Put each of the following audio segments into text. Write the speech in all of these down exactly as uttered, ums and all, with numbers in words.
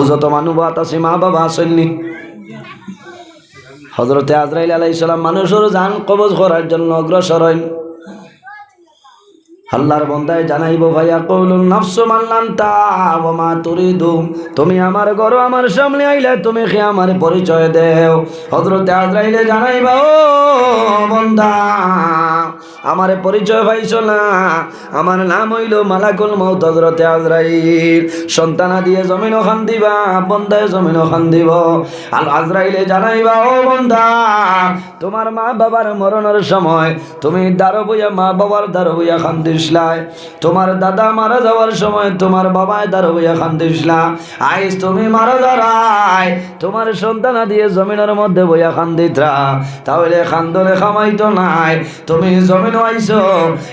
যত মানুষ বাত আছে, মা বাবা আছইন নি? হযরতে আজরাইল আলাইহিস সালাম মানুষর জান কবজ করার জন্য অগ্রসর অইন। আল্লাহর বন্দায় জানাইবো, "ফায়াকুলুন নাফসু মান আনতা ওয়া মা তুরিদু।" তুমি আমার ঘরো, আমার সামনে আইলে তুমি কি আমার পরিচয় দেও? হযরতে আজরাইলে জানাইবা, "ও বন্দা, আমারে পরিচয় পাইছো না? আমার নাম অইলো মালাকুল মউত হযরতে আজরাইল। সন্তানাদিয়ে জমিনো কান্দিবা, বন্দায় জমিনো কান্দিবো।" আল আজরাইলে জানাইবা, "ও বন্দা, তুমার মা বাবার মরণর সময় তুমি দারো বইয়া, মা বাবার দারো বইয়া কান্দিছলায়। তুমার দাদা মারা যাওয়ার সময় তুমার বাবায় দারো বইয়া কান্দিছলা। আইজ তুমি মারা যারায়, তুমার সন্তানাদিয়ে জমিনর মধ্যে বইয়া কান্দিতরা, তাইলে কান্দনে কামাইতো নায়। তুমি জমিনো আইছো,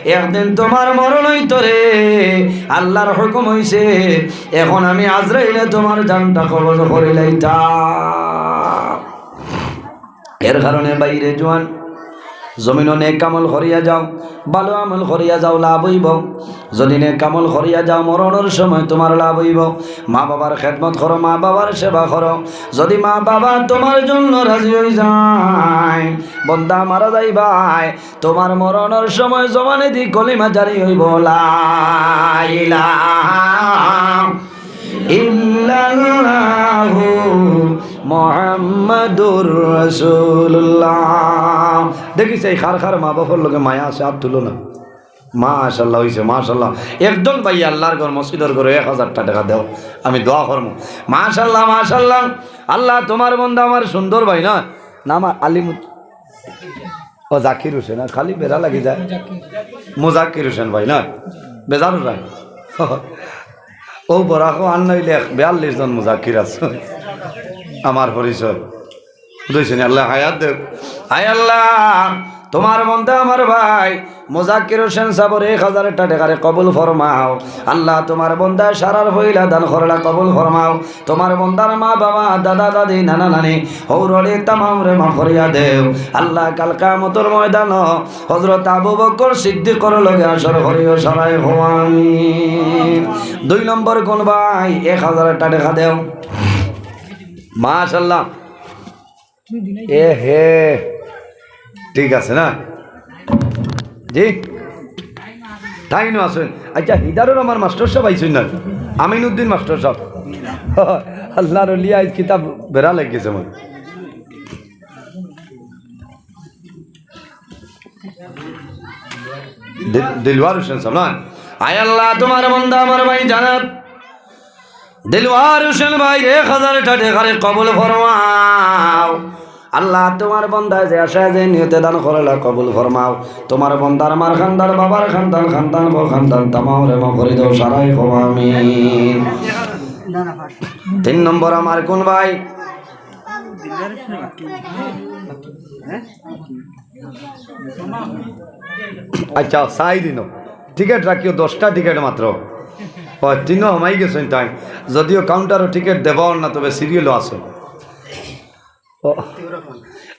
একদিন তুমার মরণ অইতো রে। আল্লাহর হুকুম অইছে, এখন আমি আজরাইলে তুমার জানটা কবজ করিলাইতা।" এর কারণে ভাইরে জোয়ান, জমিনো নেক আমল করিয়া যাও, ভালো আমল করিয়া যাও, লাভ অইবো। যদি নেক আমল করিয়া যাও, মরণর সময় তুমার লাভ অইবো। মা বাবার খেদমত করো, মা বাবার সেবা করো। যদি মা বাবা তুমার জন্য রাজি অই যায়, বন্দা মারা যাইবায়, তুমার মরণর সময় জবানেদি কলিমা জারি অইবো, লা ইলাহা ইল্লাল্লাহু মুহাম্মাদুর রাসূলুল্লাহ। দেখিছ, এই কার কার মা বাবার লগে মায়া আছে, আত তুলো না। মাশাআল্লাহ অইছে, মাশাআল্লাহ। একজন ভাই আল্লাহর ঘর, মসজিদর ঘরো এক হাজারটা টেকা দেও, আমি দোয়া করমু। মাশাআল্লাহ, মাশাআল্লাহ। আল্লাহ, তুমার বন্দা আমার সুন্দর ভাই না, না আমার আলিম ও জাকির হোসেন, আর খালি বেড়া লাগি যায়। মুজাক্কির হোসেন ভাই না? বেজার ভাই। ও বরাকো আর নাইলে এক বিয়াল্লিশ জন মুজাক্কির আছে। আমার পরিচয়। বুঝছেন? আল্লাহ হায়াত দেখ। আয় আল্লাহ, তুমার বন্দা আমার ভাই মুজাক্কির হোসেন সাবর এক হাজার টেকারে কবুল ফরমাও। আল্লাহ, তুমার বন্দা সারার পয়লা দান করলা কবুল ফরমাও। তুমার বন্দার মা বাবা, দাদা দাদি, নানা নানি, হউররে তামামরে মাফ করিয়া দেও। আল্লাহ, কাল কিয়ামতর ময়দানো হযরত আবু বকর সিদ্দিকর লগে হাশর করিও, সারায় কও আমিন। দুই নম্বর কুন ভাই? এক হাজার টেকা দেও। মাশাআল্লাহ। এ হে, ঠিক আছে না? জি, তাইন আছইন। আচ্ছা, হিদারর আমার মাস্টার সাব আইছইন না? Aminuddin master sub. আল্লাহর ওলি আইজ কিতাব বেড়া লাগি গেছে আমার। দি-, দিলওয়ার হোসেন সাব না? আয় আল্লাহ, তুমার বন্দা আমার ভাই জানাত দিলওয়ার হোসেন ভাইর এক হাজার টেকারে কবুল ফরমাও। আল্লাহ, তুমার বন্দায় যে আশায় যে নিয়তে দান করলা কবুল ফরমাও। তুমার বন্দার মার খান্দান, বাবার খান্দান, খান্দান বউ খান্দান, তামামরে মাফ করি দেও, সারায় কও আমিন। তিন নম্বর আমার কুন ভাই? আচ্ছা, চাইর দিনও টিকিট রাখিও, দশটা টিকিট মাত্র। ও, তিনও হামাই গেছইন তাইন। যদিও কাউন্টারো টিকিট দেওয়া অর না, তবে সিরিয়ালো আছে। ও,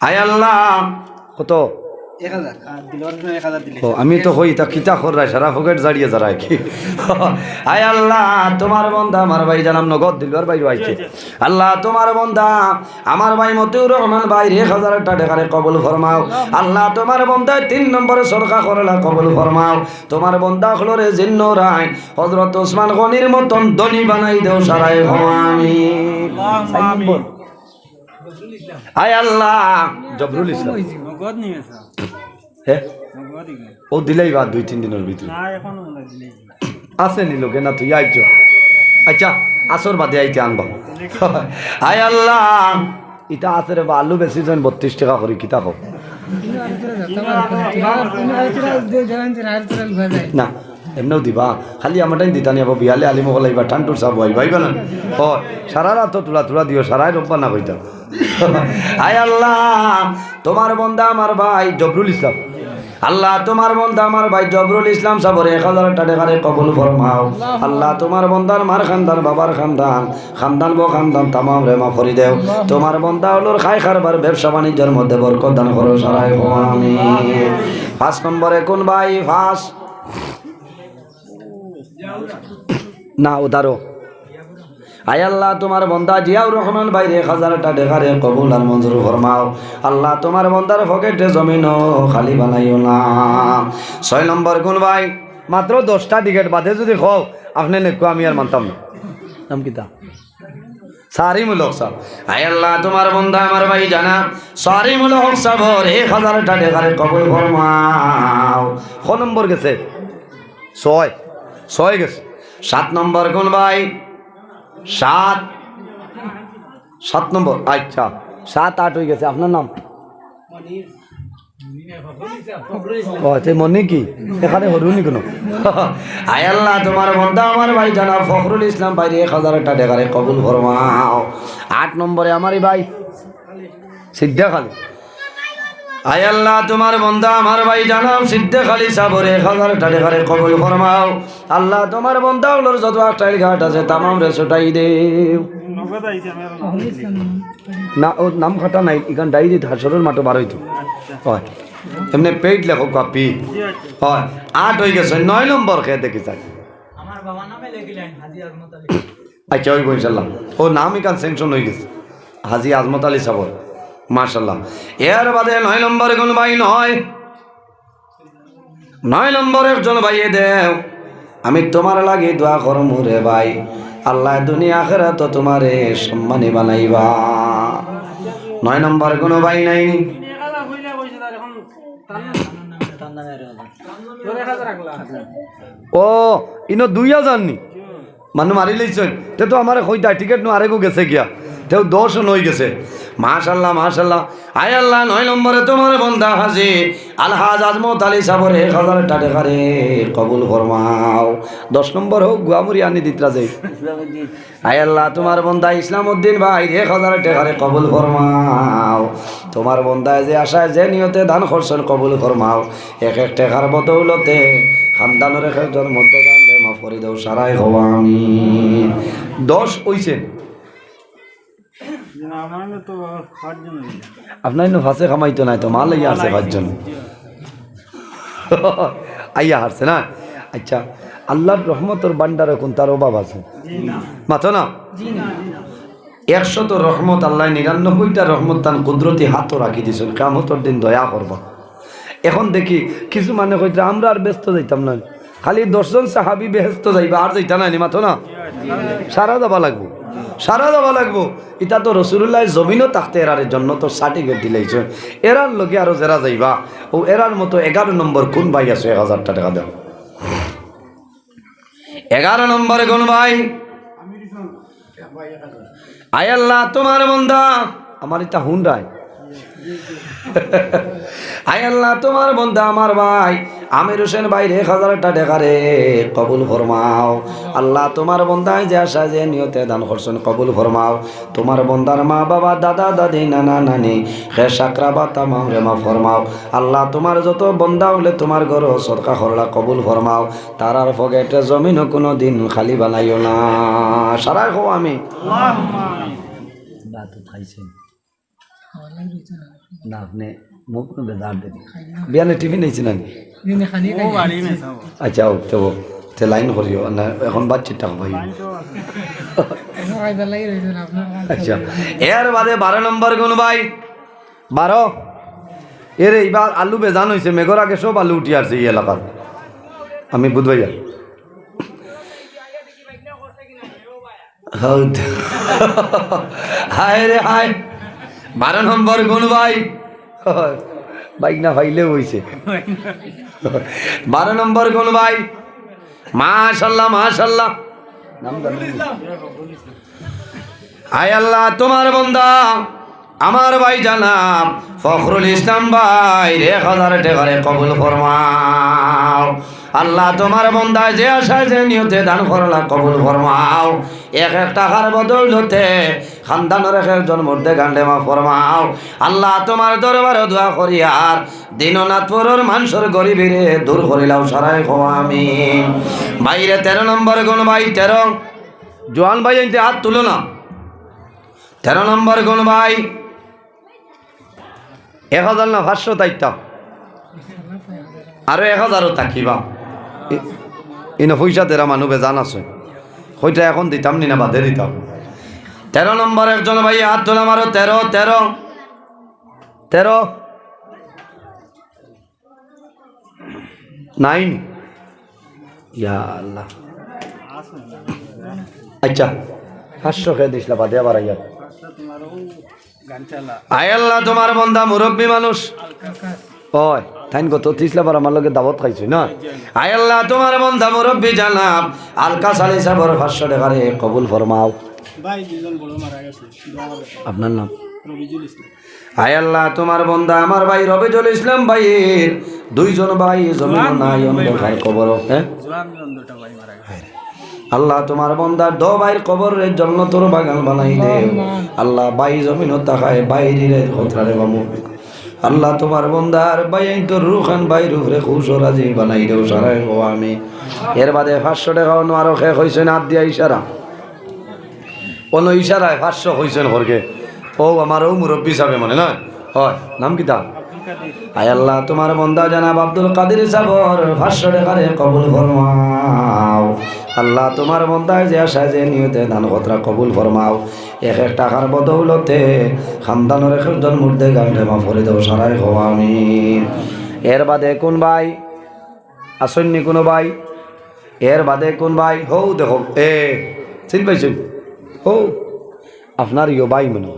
আয় আল্লাহ, কত? এক হাজার। আর দিলওয়ার হোসেন এক হাজার দিলে। ও, আমি তো কই, তা কিতা কররায়, সারা পকেট জাড়িয়া যারায় কি? আয় আল্লাহ, তুমার বন্দা আমার ভাই জানাম নগদ দিলওয়ার ভাইরও আইছে। আল্লাহ, তুমার বন্দা আমার ভাই মতিউর রহমান ভাইর এক হাজার টেকারে কবুল ফরমাও। আল্লাহ, তুমার বন্দায় তিন নম্বরে সদকা করলা কবুল ফরমাও। তুমার বন্দা অকলরে জিন্নরাইন হযরত ওসমান গনির মতন ধনী বানাই দেও, সারায় কও আমিন। আল্লাহুম্মা আমিন। আয় আল্লাহ, জবরুল ইসলাম। নগদ নিয়ে স্যার। হে? নগদ নিয়ে। ও দিলাইবা দুই তিন দিনর ভিতরে। না, এখনো মনে হয় দিলাইবা। আছে নি লোকে না তুই আইছো? আচ্ছা, আসর বাদে আইতে আনবা। আয় আল্লাহ, ইতা আছে রে বা, আলু বেশি জন বত্রিশ টেকা করি, কিতা কও? না, এমনেও দিবা, খালি আমারটাই দিতা নি, আবার বিয়ালে আলিম অকল আইবা, ঠান্টুর সাব আইবা, আইবা না? ও, সারা রাত তো তুলা তুলা দিও, সারাই রব্বা না কইতা। আয় আল্লাহ, তুমার বন্দা আমার ভাই জবরুল ইসলাম। আল্লাহ, তুমার বন্দা আমার ভাই জবরুল ইসলাম সাবর এক হাজার টেকারে কবুল ফরমাও। আল্লাহ, তুমার বন্দার মার খান্দান, বাবার খান্দান, খান্দান বউ খান্দান তামামরে মাফ করি দেও। তুমার বন্দা অকলর খাই কারবার ব্যবসা বাণিজ্যর মধ্যে বরকত দান করো, সারায় কও আমিন। পাঁচ নম্বরে কুন ভাই? পাঁচ। না, উদারো। আয় আল্লাহ, তুমার বন্দা জিয়াউর রহমান ভাইর এক হাজারটা টেকারে কবুল আর মঞ্জুর ফরমাও। আল্লাহ, তুমার বন্দার পকেটে জমিনও খালি বানাইও না। ছয় নম্বর কুন ভাই? মাত্র দশটা টিকিট বাদে যুদি কও, আপনে নেক্কু আমি আর মানতাম না। নাম কিতা? সারিমুল হক সাব। আয় আল্লাহ, তুমার বন্দা আমার ভাই জানা সারিমুল হক সাবর এক হাজারটা টেকারে কবুল ফরমাও। ক নম্বর গেছে? ছয়। ছয় গেছে। সাত নম্বর কুন ভাই? সাত। সাত নম্বর। আচ্ছা, সাত আট অইগেছে। আপনার নাম? ও, তে মনি কি? এখানে হরুনি কোনো? আয় আল্লাহ, তুমার বন্দা আমার ভাই জানা ফখরুল ইসলাম ভাইর এক হাজারটা টেকারে কবুল ফরমাও। আট নম্বরে আমারই ভাই সিদ্দিক আলী। আয় আল্লাহ, তুমার বন্দা আমার ভাই জানা সিদ্দিক আলী সাবর এক হাজারটা টেকারে কবুল ফরমাও। আল্লাহ, তুমার বন্দা অকলর যত আখটাইল ঘাট আছে, তামামরে ছুটাই দেও। না, ও নাম কাটা নাই, ইখান ডায়েরিত হাশরর মাঠো বার অইতো। অয়। এমনে পেইড লেখো কপি। অয়। আট অইগেছে, নয় নম্বর কে দেখি চাই। আমার বাবার নামে লেখিলেন, হাজী আজমত আলী। আচ্ছা, অইবো ইনশাল্লাহ। ও নাম ইখান sanction অইগেছে। হাজী আজমত আলী সাবর। মাশাল্লাহ। এর বাদে নয় নম্বর কুন ভাই? নয়। নয় নম্বর একজন ভাইয়ে দেও, আমি তুমার লাগি দোয়া করমু রে ভাই, আল্লাহ দুনিয়া আখেরাতো তুমারে সম্মানী বানাইবা। নয় নম্বর কুন ভাই নাইনি? ও, ইনো দুই হাজার নি? মানু মারি লইছইন। তে তো আমারে কইতা, টিকিট নু আরেকগু গেছে গিয়া। তেউ দশ অন অইগেছে। মাশাল্লাহ, মাশাল্লাহ। আয় আল্লাহ, নয় নম্বরে তুমার বন্দা হাজী আলহাজ আজমত আলী সাবর এক হাজারটা টেকারে কবুল ফরমাও। দশ নম্বর অউ গুয়ামুরি আনি দিতরা যাই। আয় আল্লাহ, তুমার বন্দা ইসলাম উদ্দিন ভাইর এক হাজার টেকারে কবুল ফরমাও। তুমার বন্দায় যে আশায় যে নিয়তে দান করছইন কবুল ফরমাও। এক এক টেকার বদৌলতে খান্দানর এক একজন মুর্দেগানরে মাফ করি দেও, সারাই কও আমিন। দশ অইছে। জি না, আমার তো পাঁচজন অইছে। আপনার ইনো ফাঁসে কামাইতো নাই তো, মাল আইয়া আছে পাঁচজন। আইয়া হারছে না? আচ্ছা, আল্লাহর রহমতর ভান্ডারে কুনটার অভাব আছে? জি না। মাতো না? জি না, জি না। একশত রহমত আল্লায় নিরানব্বইটা রহমত তান কুদরতি হাতো রাখি দিছইন, কিয়ামতর দিন দয়া করবা। এখন দেখি কিছু মানে কইতরা, আমরা আর বেহেস্তো যাইতাম না, খালি দশজন সাহাবি বেহেস্তো যাইবা, আর যাইতা নায় নি, মাতো না? সারা যাবা লাগবো, সারা যাবা লাগবো। ইতা তো রসুলুল্লায় জমিনো থাকতে এরারে জন্নতর সার্টিফিকেট দিলাইছইন। এরার লগে আরো যেরা যাইবা, অউ এরার মতো এগারো নম্বর কুন ভাই আছো, এক হাজারটা টেকা দেও। এগারো নম্বর কুন ভাই? আয় আল্লাহ, তুমার বন্দা, আমার ইতা হুনরায়। আয় আল্লাহ, তুমার বন্দা আমার ভাই আমির হোসেন ভাইর এক হাজারটা টেকারে কবুল ফরমাও। আল্লাহ, তুমার বন্দায় যে আশায় যে নিয়তে দান করছইন কবুল ফরমাও। তুমার বন্দার মা বাবা, দাদা দাদি, নানা নানি, খেশ আকরাবা তামামরে মাফ ফরমাও। আল্লাহ, তুমার যত বন্দা অকলে তুমার ঘরো সদকা করলা কবুল ফরমাও। তারার পকেটে জমিনো কুনুদিন খালি বানাইও না। সারাই কও আমিন। না, তো খাইছেন। না, আপনে মুখ নু বেজার দেন। বিয়ানে টিফিন নিছেন না নি? আচ্ছা, ও তো, তে লাইন করিও না, এখন বাচ্চা টাকা ভাই। আচ্ছা, এর বাদে বারো নম্বর কুন ভাই? বারো। এরে, ইবার আলু বেজান অইছে, মেঘর আগে সব আলু উঠি আসছে এই এলাকার। আমি বুধ ভাইয়া। হায় রে হায়। বারো নম্বর কুন ভাই? বাইক না পাইলেও অইছে। বারো নম্বর কুন ভাই? মাশাআল্লাহ, মাশাআল্লাহ। নাম জানেন? আয় আল্লাহ, তুমার বন্দা আমার ভাই জনাব ফখরুল ইসলাম ভাইর এক হাজার টেকারে কবুল ফরমাও। আল্লাহ, তুমার বন্দায় যে আশায় যে নিয়তে দান করলা কবুল ফরমাও। এক এক টেকার বদৌলতে খান্দানর এক একজন মুর্দেগানরে মাফ ফরমাও। আল্লাহ, তুমার দরবারো দোয়া করি আর দিন ও নাত পরর মানষর গরিবিরে দূর করিলাও, সারাই কও আমিন। ভাইরে তেরো নম্বর কুন ভাই? তেরো। জোয়ান ভাই আনতে হাত তুলো না। তেরো নম্বর কুন ভাই? এক হাজার না পাঁচশো তাইতাম। আরো এক হাজারও থাকিবা। ই-, ইনো পয়সা দেরা মানু বেজান আছে। কইতা এখন দিতাম নি না বাদে দিতাম। তেরো নম্বর একজন ভাই আত তুলা মারো, তেরো, তেরো, তেরো। নাইন। ইয়া আল্লাহ। আচ্ছা, পাঁচশো কে দিছলা, বাদে আবার আইয়া। আয় আল্লাহ, তুমার বন্দা মুরব্বী মানুষ। ওই, তাইন গত তিছলা বার আমার লগে দাওয়াত খাইছইন না? আয় আল্লাহ, তুমার বন্দা মুরব্বী জনাব আলকাস আলী সাবর পাঁচশো টেকারে কবুল ফরমাও। ভাই, দুইজন বড় মারা গেছে। আপনার নাম? রবিজুল ইসলাম। আয় আল্লাহ, তুমার বন্দা আমার ভাই রবিজুল ইসলাম ভাইর দুইজন ভাই জমিনো নাই, অন্ধকার কবর। হ্যাঁ? আল্লাহ, তুমার বন্দার দো ভাইর কবররে জন্নতর বাগান বানাই দেও। আল্লাহ, ভাই জমিনো থাকায় ভাইর হতরারে বামু। আল্লাহ, তুমার বন্দার ভাইয়াইন্তর রুহান ভাইর উপরে খুশ ও রাজি বানাই দেও, সারায় কও আমিন। এর বাদে পাঁচশো টেকা অনো আরো কে কইছইন, আত দিয়া ইশারা। অনো ইশারায় পাঁচশো কইছইন করকে। ও আমার ও মুরব্বী সাবে মনে না? হয়, নাম কিতা? আয় আল্লাহ, তুমার বন্দা জনাব আব্দুল কাদির সাবর পাঁচশো টেকারে কবুল ফরমাও। আল্লাহ, তুমার বন্দায় যে আশায় যে নিয়তে দান হতরা কবুল ফরমাও। এক এক টেকার বদৌলতে খান্দানর এক একজন মুর্দেগানরে মাফ করি দেও, সারায় কও আমিন। এর বাদে কুন ভাই? আছইন নি কুনু ভাই? এর বাদে কুন ভাই? হউ দেখো, এ, চিন পাইছইন? হউ, আপনার ইয়ো ভাই মনো।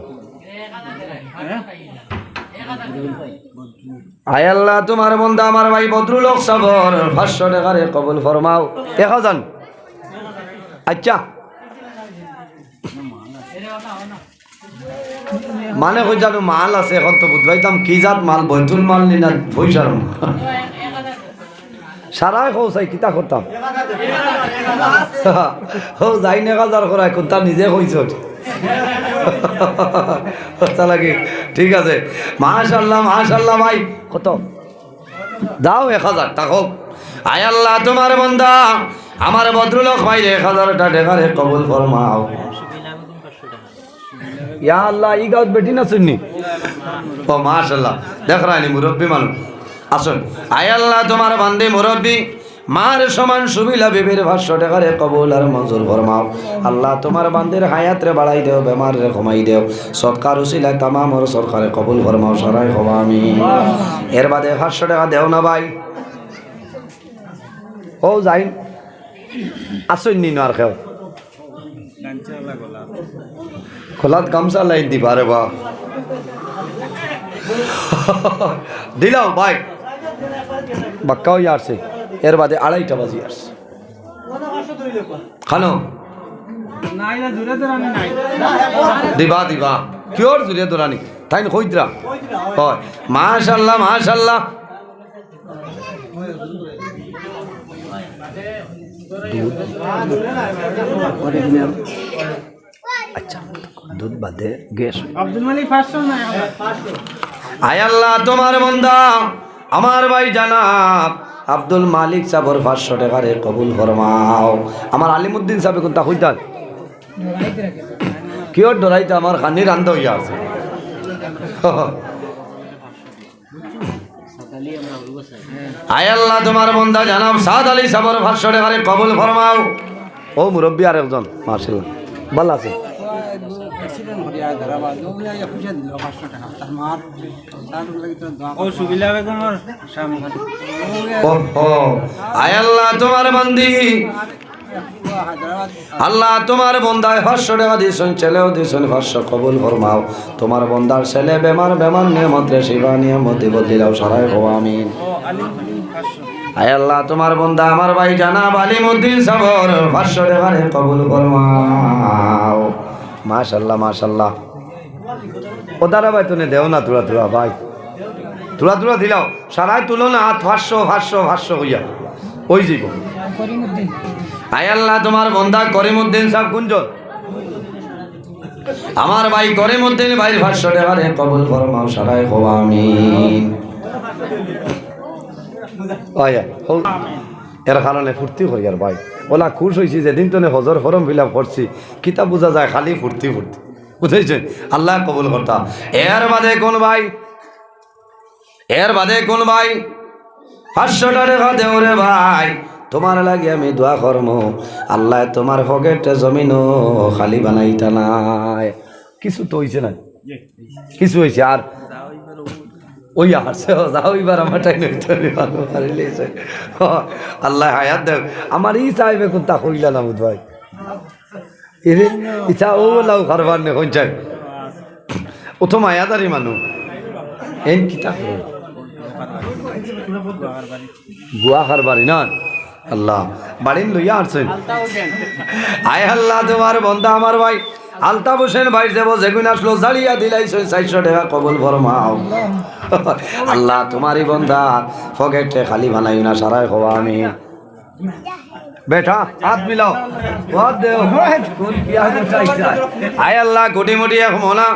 আয় আল্লাহ, তুমার বন্দা আমার ভাই বদরুল হক সাবর পাঁচশো টেকারে কবুল ফরমাও। এক হাজার। আচ্ছা। মানে কই জানো মাল আছে, এখন তো বুঝবাইতাম কি জাত মাল, বৈতুল মাল নি না পয়সার মাল। সারায় কও চাই, কিতা করতাম? ও যাই না, এক হাজার করায়, কুনতা নিজে কইছইন। আচ্ছা লাগে, ঠিক আছে। মাশাআল্লাহ, মাশাআল্লাহ ভাই। কত? দাও এক হাজার, থাকউক। আয় আল্লাহ, তুমার বন্দা আমার বদরুল হক ভাইরে এক হাজার টেকারে কবুল ফরমাও। ইয়া আল্লাহ, ই গাউত বেটিন আছইন নি? ও মাশাআল্লাহ, দেখরায়নি মুরব্বী মানুষ। আছইন। আয় আল্লাহ, তুমার বান্দি মুরব্বী, মার সমান সুবিলা বিবির পাঁচশো টেকারে কবুল আর মঞ্জুর ফরমাও। আল্লাহ, তুমার বান্দির হায়াতরে বাড়াই দেও, বেমাররে কমাই দেও। সদকার উসিলায় তামামর সদকারে কবুল ফরমাও, সারায় কও আমিন। এর বাদে পাঁচশো টেকা দেও না ভাই। ও যাইন। আছইন নি আর কেউ? খোলাত গামছা লাইন দিবা রে বা। দিলাম ভাই। বাক্কা অইয়া আরছে। এর বাদে আড়াইটা বাজি আরছে। খানো? দিবা, দিবা। কিওর জুরে দৌড়ানি? তাইন কইতরা? হয়। মাশাআল্লাহ, মাশাআল্লাহ। দুধ। Original। আচ্ছা, দুধ বাদে গ্যাস। আব্দুল মালিক পাঁচশো না, এক হাজার। আয় আল্লাহ, তুমার বন্দা, আমার ভাই জনাব আব্দুল মালিক সাবর পাঁচশো টেকারে কবুল ফরমাও। আমার আলিমুদ্দিন সাবে কুনতা কইতা? কিওর ডরাইতা, আমার খানি রান্দা অইয়া আছে। আয় আল্লাহ, তুমার বন্দা জনাব সাদ আলী সাবর পাঁচশো টেকারে কবুল ফরমাও। ও মুরব্বী আরেকজন, মাশাআল্লাহ। ভালা আছে? ও সুবিলা বেগমর স্বামী। ও, ও। আয় আল্লাহ, তুমার বান্দি আল্লাহ, তুমার বন্দায় পাঁচশো টেকা দিছইন, ছেলেও দিছইন পাঁচশো, কবুল ফরমাও। তুমার বন্দার ছেলে বেমার, বেমার নিয়ামতরে শিফা নিয়ামতি বদলিলাও, সারায় কও আমিন। আয় আল্লাহ, তুমার বন্দা আমার ভাই জনাব আলিমুদ্দিন সাবর পাঁচশো টেকারে কবুল ফরমাও। মাশাআল্লাহ, মাশাআল্লাহ। ও দাদা ভাই, তুমি দেও না থুড়া থুড়া ভাই, থুড়া থুড়া দিলাও, সারায় তুলো না আত, পাঁচশো, পাঁচশো, পাঁচশো কইয়া। ওই যাইব। আয় আল্লাহ, তুমার বন্দা করিমউদ্দিন সাব কুনজন? আমার ভাই করিমউদ্দিন ভাইর পাঁচশো টেকারে কবুল ফরমাও, সারায় কও আমিন। আয়া, হউ, এর কারণে ফুর্তি করি আর ভাই। অলা খুশ অইছি যেদিন তনে হজর form fill up করছি, কিতা বুঝা যায় খালি ফুর্তি ফুর্তি। বুঝাইছে? আল্লায় কবুল করতা। এর বাদে কুন ভাই? এর বাদে কুন ভাই? পাঁচশো টেকা দেও রে ভাই। তুমার লাগি আমি দোয়া করমু, আল্লায় তুমার পকেটে জমিনও খালি বানাইতা নায়। কিছু তো অইছে না, কিছু অইছে। আর ওই আর সে যাও, এবার আমার টাইম অইতে অইবে, ভালো পারিলে সে। আল্লায় হায়াত দেও। আমার ই সাহেবে কুন্তা কইলা না বুধ ভাই। এরে, ইতা ও লাউ কারবার নে, কইন চাই। ও তো মায়াদারি মানুষ। এন কিতা করে? গুয়া কারবারি না? আল্লাহ, বাড়িন লইয়া আনছইন। আয় আল্লাহ, তুমার বন্দা আমার ভাই আলতাফ হোসেন ভাইর যে বউ যেগুন আসলো, জাড়িয়া দিলাইছইন, চাইরশো টেকা কবুল ফরমাও। আল্লাহ, তুমার ই বন্দা পকেটে খালি বানাইও না, সারায় কওয়া আমিন। বেটা, হাত মিলাও। হাত দেও। কোন কি আগে চাইছা? আয় আল্লাহ, গুটি মুটি এক মনা।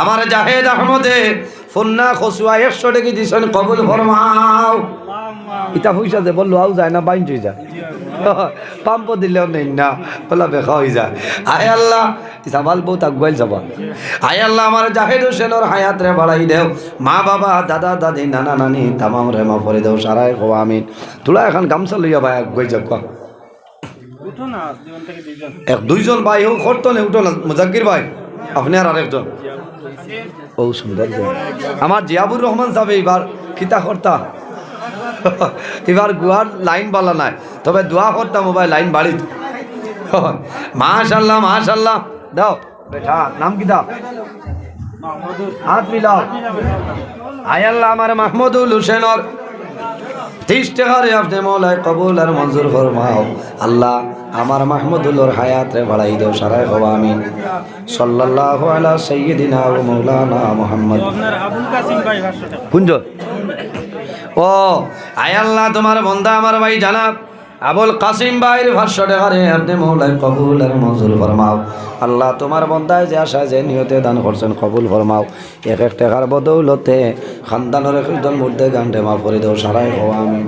আমার জাহেদ আহমদে ফুন্না খসুয়া একশো টেকি দিছইন, কবুল ফরমাও। ইতা পয়সা যে বললো, আউ যায় না, বাইন অই যায়। পাম্প দিলেও নেই না, বলা বেকা অই যায়। আয় আল্লাহ, ইসাবাল বহুত আগুয়াইল যাবা। আয় আল্লাহ, আমার জাহেদ হোসেনর হায়াতরে বাড়াই দেও। মা বাবা, দাদা দাদি, নানা নানি, তামামরে মাফ করি দেও, সারায় কওয়া আমিন। থুড়া এখান গামছা লইয়া ভাই আগুয়াই যাউক্কা। উঠো না, দুইজন থেকে দুইজন। এক দুইজন ভাই হোক, করতো না, উঠো না, মুজাক্কির ভাই, আপনে আর আরেকজন। ও সুন্দর যে। আমার জিয়াবুর রহমান সাহেব এবার কিতা করতা? এবার গুয়ার লাইন বালা নাই, তবে দোয়া করতাম ও ভাই লাইন বাড়িত। মাশাল্লাহ, মাশাল্লাহ। দাও। বেটা, নাম কিতা? হাত মিলাও। আয় আল্লাহ, আমার মাহমুদুল হোসেনর তিরিশ টেকারে আপনে মৌলায় কবুল আর মঞ্জুর ফরমাও। আল্লাহ, আমার মাহমুদুলর হায়াতরে বাড়াই দেও, সারায় কওয়া আমিন। সাল্লাল্লাহু আলা সাইয়্যিদিনা ওয়া মাওলানা মুহাম্মদ। আপনার আবুল কাসিম ভাই পাঁচশো টেকা। কুনজন? ও, আয় আল্লাহ, তুমার বন্দা আমার ভাই জানাব আবুল কাসিম ভাইর পাঁচশো টেকারে আপনে মৌলায় কবুল আর মঞ্জুর ফরমাও। আল্লাহ, তুমার বন্দায় যে আশায় যে নিয়তে দান করছইন, কবুল ফরমাও। এক এক টেকার বদৌলতে খানদানর একজন মুর্দেগানরে মাফ করি দেও, সারায় কওয়া আমিন।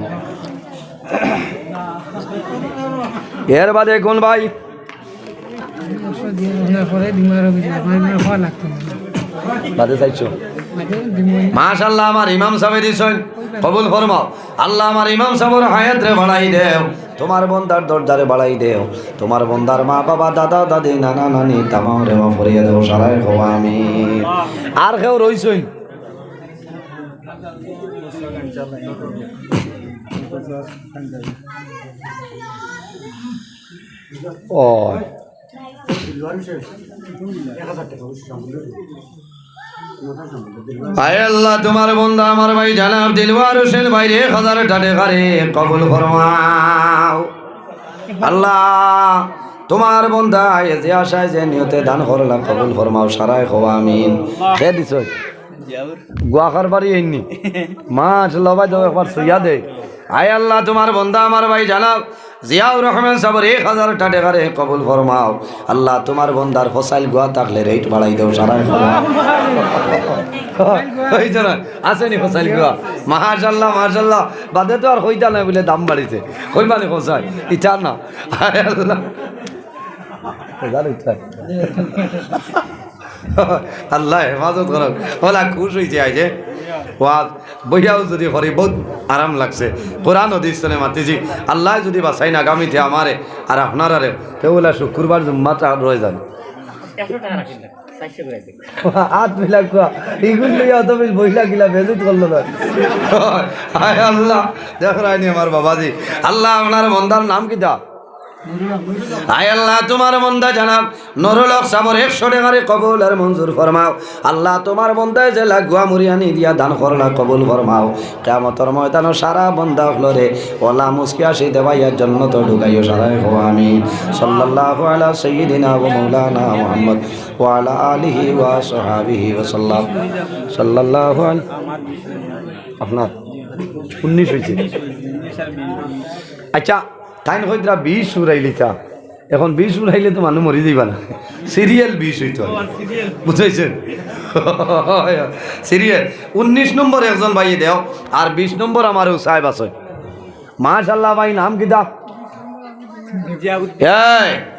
এর বাদে কুন ভাই? বাদে চাইছো? মাশাআল্লাহ, আমার ইমাম সাবে দিছইন, কবুল ফরমাও। আল্লাহ, আমার ইমাম সাবর হায়াতরে বাড়াই দেও, তুমার বন্দার দরজারে বাড়াই দেও, তুমার বন্দার মা বাবা, দাদা দাদি, নানা নানি, তামামরে মাফ করিয়া দেও, সারায় কওয়া আমিন। আর কেউ রইছইন? ও। আয় আল্লাহ, তুমার বন্দা আমার ভাই জানাব দিলওয়ার হোসেন ভাইর এক হাজার টেকারে কবুল ফরমাও। আল্লাহ, তুমার বন্দায় যে আশায় যে নিয়তে দান করলা কবুল ফরমাও, সারায় কওয়া আমিন। কে দিছইন? গুয়া কারবারি আইননি। মাশাআল্লাহ ভাই, দাও একবার ছুইয়া দে। আয় আল্লাহ, তুমার বন্দা আমার ভাই জানাব জিয়াউর রহমান সাবর এক হাজার টেকারে কবুল ফরমাও। আল্লাহ, তুমার বন্দার ফসাইল গুয়া থাকলে রেট বাড়াই দেও, সারায় কওয়া। অইছে না? আছেনি ফসাইল গুয়া? মাশাআল্লাহ, মাশাআল্লাহ। বাদে তো আর কইতা নায় বুলে দাম বাড়িছে। কইবা নি ফসাইল? ইতা না। আয় আল্লাহ। জানো ইতা? আল্লাহ হেফাজত করউক। অলা খুশ অইছে আইজে। ওয়াজ বইয়াও যুদি করি বউত আরাম লাগছে। কোরআন হাদিস তনে মাতিছি। আল্লায় যুদি বাচাইন আগামীতে আমারে আর আপনারারে, তে অলা শুক্রবার জুম্মাটা রয় যান। একশো টেকা রাখেন না, চাইরশো করি দেন। আত মিলা কুয়া, ইগুন লইয়া অত বিল বইলা গিলা বেজুত করলো না। হায় আল্লাহ, দেখরায়নি আমার বাবাজি। আল্লাহ আপনার বন্দার নাম কিতা? আয় আল্লাহ, তুমার বন্দা জানাব নুরুল হক সাবর একশো টেকারে কবুল আর মঞ্জুর ফরমাও। আল্লাহ, তুমার বন্দায় যেলা গুয়া মুড়ি আনি দিয়া দান করলা কবুল ফরমাও। কিয়ামতর ময়দানো সারা বন্দা অকলরে অলা মুচকি হাসি দেবাইয়া জন্নতো ঢুকাইও, সারায় কওয়া আমিন। সাল্লাল্লাহু আলা সাইয়্যিদিনা ওয়া মাওলানা মুহাম্মদ ওয়া আলা আলিহি ওয়া সাহাবিহি ওয়া সাল্লাম। সাল্লাল্লাহু আলা, আপনার উনিশ অইছে। আচ্ছা, তাইন কইতরা বিশ উড়াইলিতা। এখন বিশ উড়াইলে তো মানুষ মরি যাইবা না, সিরিয়াল বিশ অইতো। বুঝাইছেন? সিরিয়াল। উনিশ নম্বর একজন ভাইয়ে দেও, আর বিশ নম্বর আমার ও সাহেব আছে। মাশাআল্লাহ ভাই, নাম কিতা? এই, জিয়াউদ্দিন।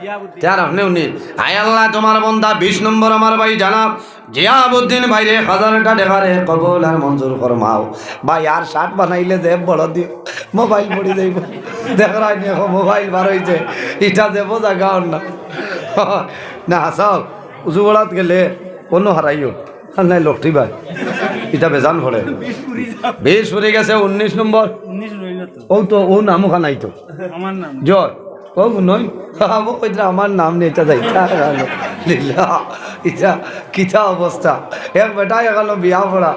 জিয়াউদ্দিন। তার আপনে উনি, আয় আল্লাহ, তোমার বন্দা বিশ নম্বর আমার ভাই জানাব জিয়াউদ্দিন ভাইরে হাজারটা টেকারে কবুল আর মঞ্জুর ফরমাও। ভাই, আর শার্ট বানাইলে যে বড় দিও, মোবাইল পড়ি যাইব। দেখরায়নি, এখন মোবাইল বার অইছে, ইটা দেব জাগা অর না। না, হাসাও, উজু বড়াত গেলে অনো হারাইও। আর নাই লটরি ভাই, ইটা বেজান পড়ে। বিশ ফুরি গেছে, উনিশ নম্বর। উনিশ রইল তো। ও তো, ও নামও খানাই তো। আমার নাম। জয়। ও নয়। ও কইতরা আমার নাম নেই, ইটা যাই। ইটা কিতা অবস্থা? এক বেটা এখানো বিয়া পড়া।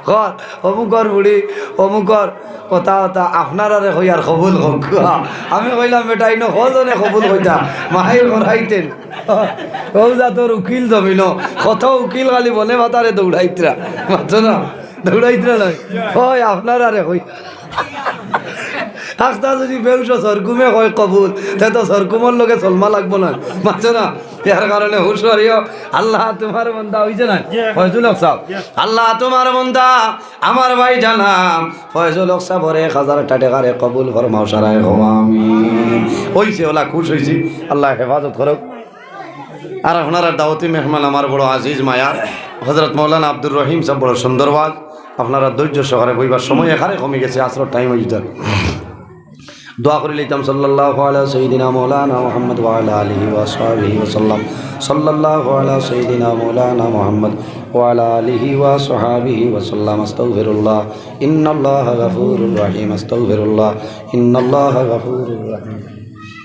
কর, অমুকর বুড়ি, অমুকর কথা কথা, আপনারারে কই আর কবুল হোক। আমি কইলাম, "বেটা, ইনো কজনে কবুল কইতা?" মাহির করাইতেন। ও জাতর উকিল জমিনো, কত উকিল খালি বনে মাতারে দৌড়াইতরা। মাতছো না? দৌড়াইতরা নয়। কই, আপনারারে কই। আখতা যদি বেউস সরকুমে কয় কবুল, তে তো সরকুমর লগে চলমা লাগবো না। মাতছো না? ইয়ার কারণে হুশ করিও। আল্লাহ তোমার বন্দা অইছে না? ফয়জুল হক সাহেব। আল্লাহ তোমার বন্দা আমার ভাই জানাব ফয়জুল হক সাহেবর এক হাজার টেকারে কবুল ফরমাও, সারায় কও আমিন। অইছে, ওলা খুশ অইছি, আল্লাহ হেফাজত করুক। আর আপনারার দাওয়াতি মেহমান আমার বড় আজিজ মায়ার হযরত মাওলানা আব্দুর রহিম সাহেব, বড় সুন্দর ওয়াজ। আপনারা ধৈর্য সহকারে বইবার সময় এখানে কমি গেছে, আসরর টাইম অইছে। দোয়া করি লইতাম, সাল্লাল্লাহু আলা সাইয়্যিদিনা মাওলানা মুহাম্মদ ওয়া আলা আলিহি ওয়া সাহবিহি ওয়া সাল্লাম। সাল্লাল্লাহু আলা সাইয়্যিদিনা মাওলানা মুহাম্মদ ওয়া আলা আলিহি ওয়া সাহবিহি ওয়া সাল্লাম। আস্তাগফিরুল্লাহ। ইন্নাল্লাহা গাফুরুর রহিম। আস্তাগফিরুল্লাহ। ইন্নাল্লাহা গাফুরুর রহিম।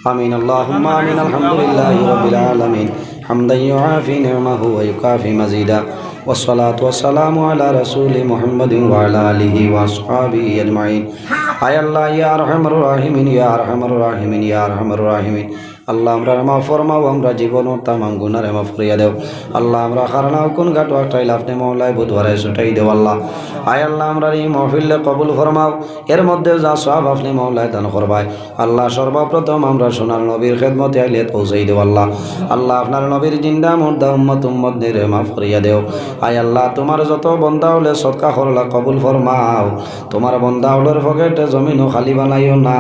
آمين، اللهم آمين، الحمد لله رب العالمين، حمدا يوافي نعمه ويكافئ مزيده، والصلاة والسلام على رسول محمد وعلى آله وأصحابه أجمعين। আয় আল্লাহ, ইয়া আরহামার রাহিমিন, ইয়া আরহামার রাহিমিন, ইয়া আরহামার রাহিমিন। আল্লাহ, আমরারে মাফ ফরমাও, আমরার জীবনর তামাম গুনারে মাফ করিয়া দেও। আল্লাহ, আমরা খারানা হুকুন ঘাট ওয়াক্তাইল আপনে মওলায় বুধবারে ছুটাই দেও আল্লাহ। আয় আল্লাহ, আমরার ই মাহফিলরে কবুল ফরমাও, এর মধ্যে যা সওয়াব আপনে মওলায় দান করবায়। আল্লাহ, সর্বপ্রথম আমরা সোনার নবীর খেদমতে আইলে পৌঁছাই দেও আল্লাহ। আল্লাহ, আপনার নবীর জিন্দা মুর্দা উম্মত উম্মত নিরে মাফ করিয়া দেও। আয় আল্লাহ, তোমার যত বন্দা অকলে সদকা করলা কবুল ফরমাও। তোমার বন্দা অকলর পকেটে জমিনও খালি বানাইও না।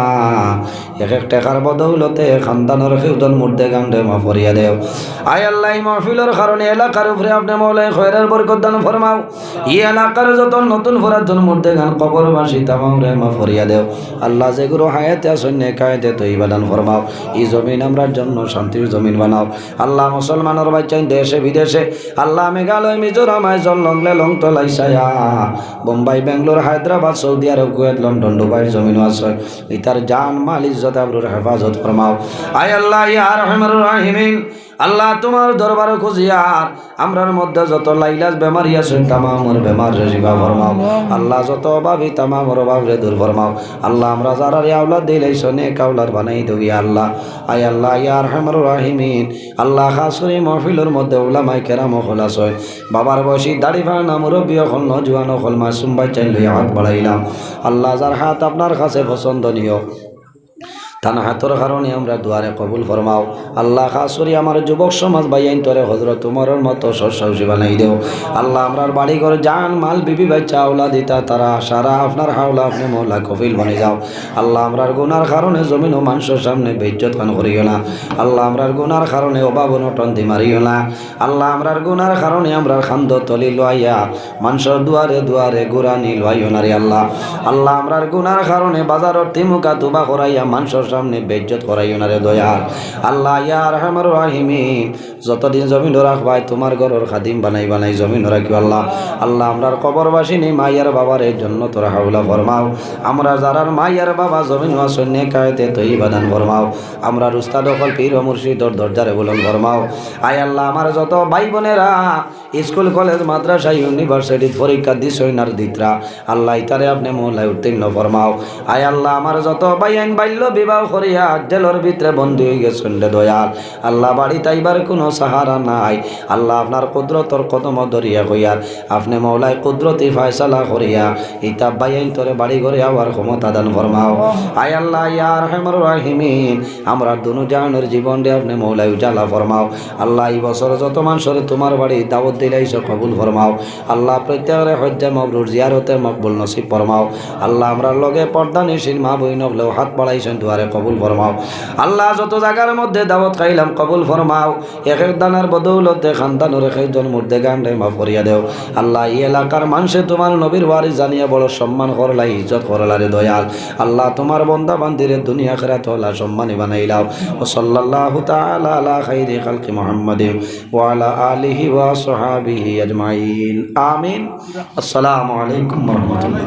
এক এক টেকার বদৌলতে খানদানর কেউজন মুর্দেগানরে মাফ করিয়া দেও। আয় আল্লাহ, ই মাহফিলর কারণে এলাকার উপরে আপনে মওলায় খয়রের বরকত দান ফরমাও। ই এলাকার যত নতুন পুরাতন মুর্দেগান কবরবাসী তামামরে মাফ করিয়া দেও। আল্লাহ, যেগুলো হায়াতে আছইন নেক হায়াতে তৈবা দান ফরমাও। ই জমিন আমরার জন্য শান্তির জমিন বানাও। আল্লাহ, মুসলমানর বাইচ্চাইন দেশে বিদেশে, আল্লাহ, মেঘালয়, মিজোরাম, আইজল, লংলে, লংতলাই, সায়া, বোম্বাই, বেঙ্গালোর, হায়দ্রাবাদ, সৌদি আরব, কুয়েত, লন্ডন, দুবাইর জমিনও আছইন, ইতার জান, মাল, ইজ্জত, আবরুর হেফাজত ফরমাও। আয় আল্লাহ, ইয়া আরহামার রাহিমিন, আল্লাহ, তোমার দরবারে খুজিয়ার, আমরার মধ্যে যত লাইলাজ বেমারি আছইন, তামামর বেমাররে শিফা ফরমাও। আল্লাহ, যত অভাবী, তামামর অভাবরে দূর ফরমাও। আল্লাহ, আমরা যারারে আওলাদ দিলাইছো, নেক আওলাদ বানাই দেও, ইয়া আল্লাহ। আয় আল্লাহ, ইয়া আরহামার রাহিমিন, আল্লাহ, খাস করি মহফিলর মধ্যে উলামায়ে কেরাম অকল আছইন, বাবার বয়সী, দাড়ি ফাড়া, মুরব্বি অকল, নওজোয়ান অকল, মাসুম বাইচ্চাইন লইয়া হাত বাড়াইলাম। আল্লাহ, যার হাত আপনার কাছে পছন্দনীয়, তান হাতর কারণে আমরার দোয়ারে কবুল ফরমাও। আল্লাহ, খাস করি আমার যুবক সমাজ ভাইয়াইনতরে হযরত উমরর মতো সৎসাহসী বানাই দেও। আল্লাহ, আমরার বাড়ি ঘর, জান, মাল, বিবি, বাইচ্চা, আওলাদ ইতা তারা সারা আপনার হাওলা আপনে মওলা কফিল বানাই যাও। আল্লাহ, আমরার গুনার কারণে জমিনও মানষর সামনে বেইজ্জত খান করিও না। আল্লাহ, আমরার গুনার কারণে অভাব অনটন দি মারিও না। আল্লাহ, আমরার গুনার কারণে আমরার কান্দো তলি লুয়াইয়া মানষর দুয়ারে দুয়ারে গুরানি লুয়াইও না রে আল্লাহ। আল্লাহ, আমরার গুনার কারণে বাজারর তিমুকা তুবা করাইয়া মানষর সামনে বেইজ্জত করাইও না রে দয়াল। আল্লাহ, ইয়া আরহামার রাহিমিন, যতদিন জমিনো রাখবায়, তোমার ঘরর খাদিম বানাই বানাই জমিনো রাখিও আল্লাহ। আল্লাহ, আমরার কবরবাসিনী মাই আর বাবারে জন্নতর হাওলা ফরমাও। আমরার যারার মাই আর বাবা জমিনো আছইন, নেক হায়াতে তৈবা দান ফরমাও। আমরার উস্তাদ অকল, পীর ও মুর্শিদর দরজারে বুলন্দ ফরমাও। আয় আল্লাহ, আমার যত ভাই বোনেরা স্কুল, কলেজ, মাদ্রাসা, ইউনিভার্সিটিত পরীক্ষা দিছইন আর দিতরা, আল্লাহ, ইতারে আপনে মওলায় উত্তীর্ণ ফরমাও। আয় আল্লাহ, আমার যত ভাইয়াইন বাল্য বিবাহ করিয়া জেলর ভিতরে বন্দী অইগেছইন রে দয়াল, আল্লাহ, বাড়িত আইবার কুনু সাহারা নাই। আল্লাহ, আপনার কুদরতর কদমো ধরিয়া কইয়ার, আপনে মওলায় কুদরতি ফয়সালা করিয়া ইতা ভাইয়াইনতরে বাড়ি ঘরে আওয়ার ক্ষমতা দান ফরমাও। আয় আল্লাহ, ইয়া আরহামার রাহিমিন, আমরার দুনো জাহানর জীবনরে আপনে মওলায় উজালা ফরমাও। আল্লাহ, ই বছর যত মানষরে তোমার বাড়ি দাওয়াত দিলাইছো কবুল ফরমাও। আল্লাহ, প্রত্যেকরে হজ্জে মবরুর, জিয়ারতে মকবুল নসিব ফরমাও। আল্লাহ, আমরার লগে পর্দানিশীন মা বইন অকলেও হাত বাড়াইছইন, দুয়ারে কবুল ফরমাও। আল্লাহ, যত জাগার মধ্যে দাওয়াত খাইলাম কবুল ফরমাও। এক এক দানার বদৌলতে খানদানর এক একজন মুর্দেগানরে মাফ করিয়া দেও। আল্লাহ, ই এলাকার মানষে তুমার নবীর ওয়ারিস জানিয়া বড় সম্মান করলা, ইজ্জত করলা রে দয়াল। আল্লাহ, তুমার বন্দা বান্দিরে দুনিয়া আখিরাত অলা সম্মানী বানাইলাও। ওয়া সাল্লাল্লাহু তাআলা আলা খাইরি খালকি মুহাম্মাদিন ওয়া আলা আলিহি ওয়া সাহবিহি আজমাইন। আমিন। আসসালামু আলাইকুম ওয়া রাহমাতুল্লাহ।